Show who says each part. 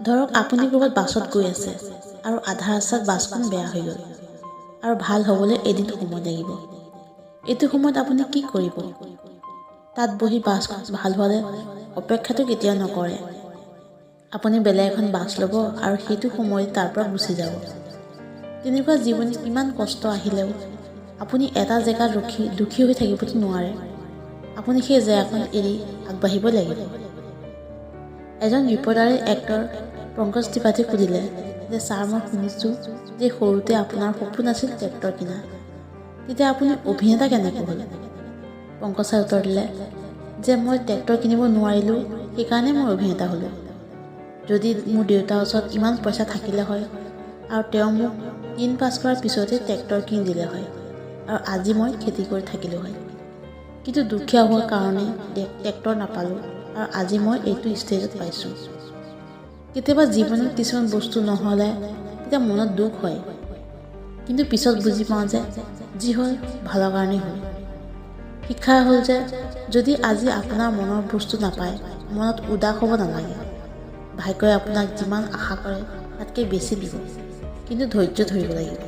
Speaker 1: ধৰক, আপুনি ক'ৰবাত বাছত গৈ আছে আৰু আধা ৰাস্তাত বাছখন বেয়া হৈ গ'ল আৰু ভাল হ'বলৈ এদিন সময় লাগিব। এইটো সময়ত আপুনি কি কৰিব? তাত বহি বাছখন ভাল হোৱালৈ অপেক্ষাটো কেতিয়াও নকৰে। আপুনি বেলেগ এখন বাছ ল'ব আৰু সেইটো সময়ত তাৰ পৰা গুচি যাব। তেনেকুৱা জীৱনত কিমান কষ্ট আহিলেও আপুনি এটা জেগাত ৰখি দুখী হৈ থাকিবতো নোৱাৰে। আপুনি সেই জেগাখন এৰি আগবাঢ়িব লাগিব। এজন ৰিপৰ্টাৰে এক্টৰ পংকজ ত্ৰিপাঠীক সুধিলে যে, "ছাৰ, মই শুনিছোঁ যে সৰুতে আপোনাৰ সপোন আছিল ট্ৰেক্টৰ কিনা। তেতিয়া আপুনি অভিনেতা কেনেকৈ হ'ল?" পংকজ ছাৰে উত্তৰ দিলে যে, "মই ট্ৰেক্টৰ কিনিব নোৱাৰিলোঁ, সেইকাৰণে মই অভিনেতা হ'লোঁ। যদি মোৰ দেউতাৰ ওচৰত ইমান পইচা থাকিলে হয় আৰু তেওঁ মোক 3 পাছ কৰাৰ পিছতে ট্ৰেক্টৰ কিনি দিলে হয় আৰু আজি মই খেতি কৰি থাকিলোঁ হয়। কিন্তু দুখীয়া হোৱাৰ কাৰণে ট্ৰেক্টৰ নাপালোঁ আৰু আজি মই এইটো ষ্টেজত পাইছোঁ।" কেতিয়াবা জীৱনত কিছুমান বস্তু নহ'লে তেতিয়া মনত দুখ হয়, কিন্তু পিছত বুজি পাওঁ যে যি হ'ল ভালৰ কাৰণেই হ'ল। শিক্ষা হ'ল যে যদি আজি আপোনাৰ মনৰ বস্তু নাপায়, মনত উদাস হ'ব নালাগে। ভাগ্যই আপোনাক যিমান আশা কৰে, তাতকৈ বেছি দিব, কিন্তু ধৈৰ্য ধৰিব লাগিব।